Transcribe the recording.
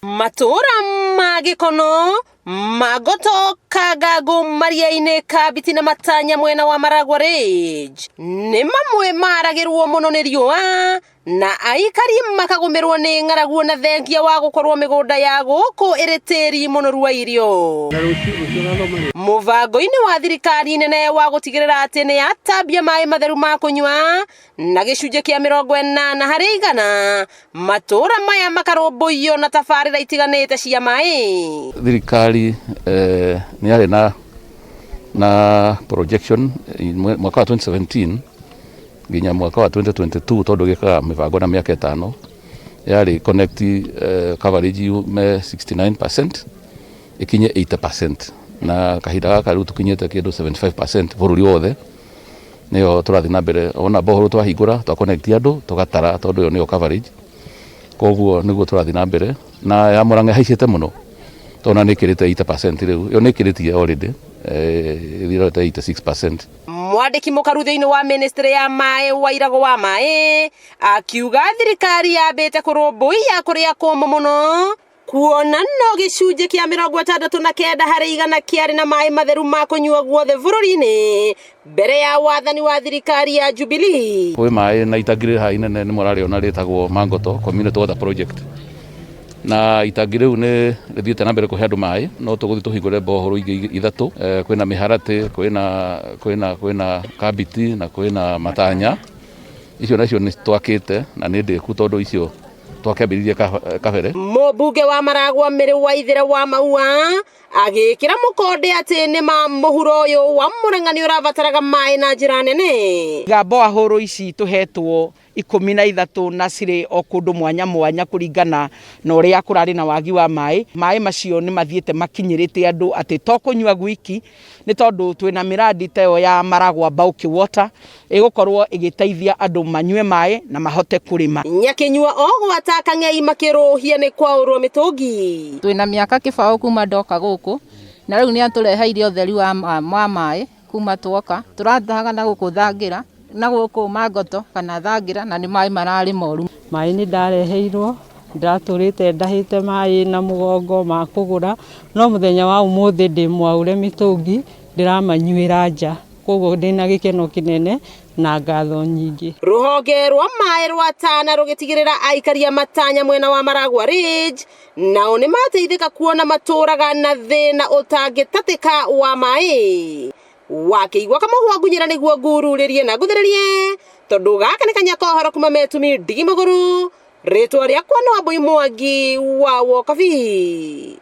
Matũũra ma Gĩkono, Magoto, Kangangu, Maria-inĩ, Kambiti na Matanya mwena wa Maragua Ridge nĩ mamwe maragĩrwo mũno nĩ riũa na aikari makagũmĩrwo nĩ ng'aragu na thengia wa gũkorwo mĩgũnda ya gũkũ ĩrĩ tĩri mũnoru wa irio. Mũbango-inĩ wa thirikari nene wa gũtigĩrĩra atĩ nĩ yatambia maĩ matheru ma kũnyua na gĩcunjĩ kĩa 80% matũũra maya makarũmbũiyo na tabarĩra itiganĩte cia maĩ. Thirikari nĩ yarĩ na projection mwaka wa 2017 nginya mwaka wa 2022, tondũ gĩkaga mĩbango na mĩaka 5, yarĩ connect coverage yume 69% ĩkinye 80%, na kahinda gaka rĩu tũkinyĩte kĩndũ 75% bũrũri wothe. Nĩyo tũrathiĩ na mbere, ona borehole twahingũra, twa connect andũ, tũgatara, tondũ ĩyo nĩyo coverage. Koguo nĩguo tũrathiĩ na mbere, na ya Murang'a ĩhaicĩte mũno tondũ ona nĩ ĩkĩrĩte 80% rĩu, ĩyo nĩ ĩkĩrĩtie already, ĩthirĩte 86%. Mwandĩki mũkaru thĩinĩ wa ministry ya maĩ Wairagũ wa maĩ akiuga thirikari yambĩte kũrũmbũiya kũrĩa kũmũ mũno, kuona no gĩcunjĩ kĩa 69% kĩarĩ na maĩ matheru ma kũnyua guothe bũrũri-inĩ mbere ya wathani wa thirikari ya Jubilee. Kwĩ maĩ na itangi rĩ haha inene nĩ mũrarĩona rĩtagwo Mangoto Community Water Project, na itangi rĩu nĩ rĩthiĩte na mbere kũhe andũ maĩ, no tũgũthiĩ tũhingũre borehole ingĩ ithatũ. Kwĩna Mĩharatĩ, kwĩna Kambiti na kwĩna Matanya. Icio nacio nĩ twakĩte na nĩ ndĩku, tondũ icio twakĩambĩrĩirie kabere. Mũmbunge wa Maragwa Mĩrĩ Waithĩra wa Maua agĩkĩra mũkonde atĩ nĩ ma mũhuro ũyũ wa Murang'a nĩ ũrabataraga maĩ na njĩra nene. Tiga borehole ici tũhetwo 13 na cirĩ o kũndũ mwanya mwanya kũringana na ũrĩa kũrarĩ na wagi wa maĩ. Maĩ macio nĩ mathiĩte makinyĩrĩte andũ atĩ to kũnyua gwiki, nĩ tondũ twĩna mĩradi ta ĩyo ya Maragwa Bulk Water ĩgũkorwo ĩgĩteithia andũ manyue maĩ na mahote kũrĩma. Nyakĩnyua o gwata kang'ei makĩrũhia nĩ kwaũrwo mĩtũngi. Twĩna mĩaka 20 kuma ndoka gũkũ, na rĩu nĩ atũreheire ũtheri wa maĩ kuma twoka. Tũratahaga na gũkũ Thangira na gũkũ Mangoto kana Thangira, na nĩ maĩ mararĩ moru. Maĩ nĩ ndareheirwo, ndatũrĩte ndahĩte maĩ na mũgongo ma kũgũra, no mũthenya wa ũmũthĩ ndĩ mwaũre mĩtũngi, ndĩramanyuĩra nja, koguo ndĩna gĩkeno kĩnene na ngatho nyingĩ. Rũhonge rwa maĩ rwa Tana rũgĩtigĩrĩra aikari a Matanya mwena wa Maragua Ridge nao nĩ mateithĩka kuona matũraga na thĩna ũtangĩtatĩka wa maĩ. Wakĩigua kamũhwa ngunyĩra nĩguo ngururĩrie na nguthĩrĩrie, tondũ gaka nĩ kanya kohoro kuma metumi ndigi magũrũ. Rĩtwa rĩakwa no Wambui Mwangi wa Wokabi.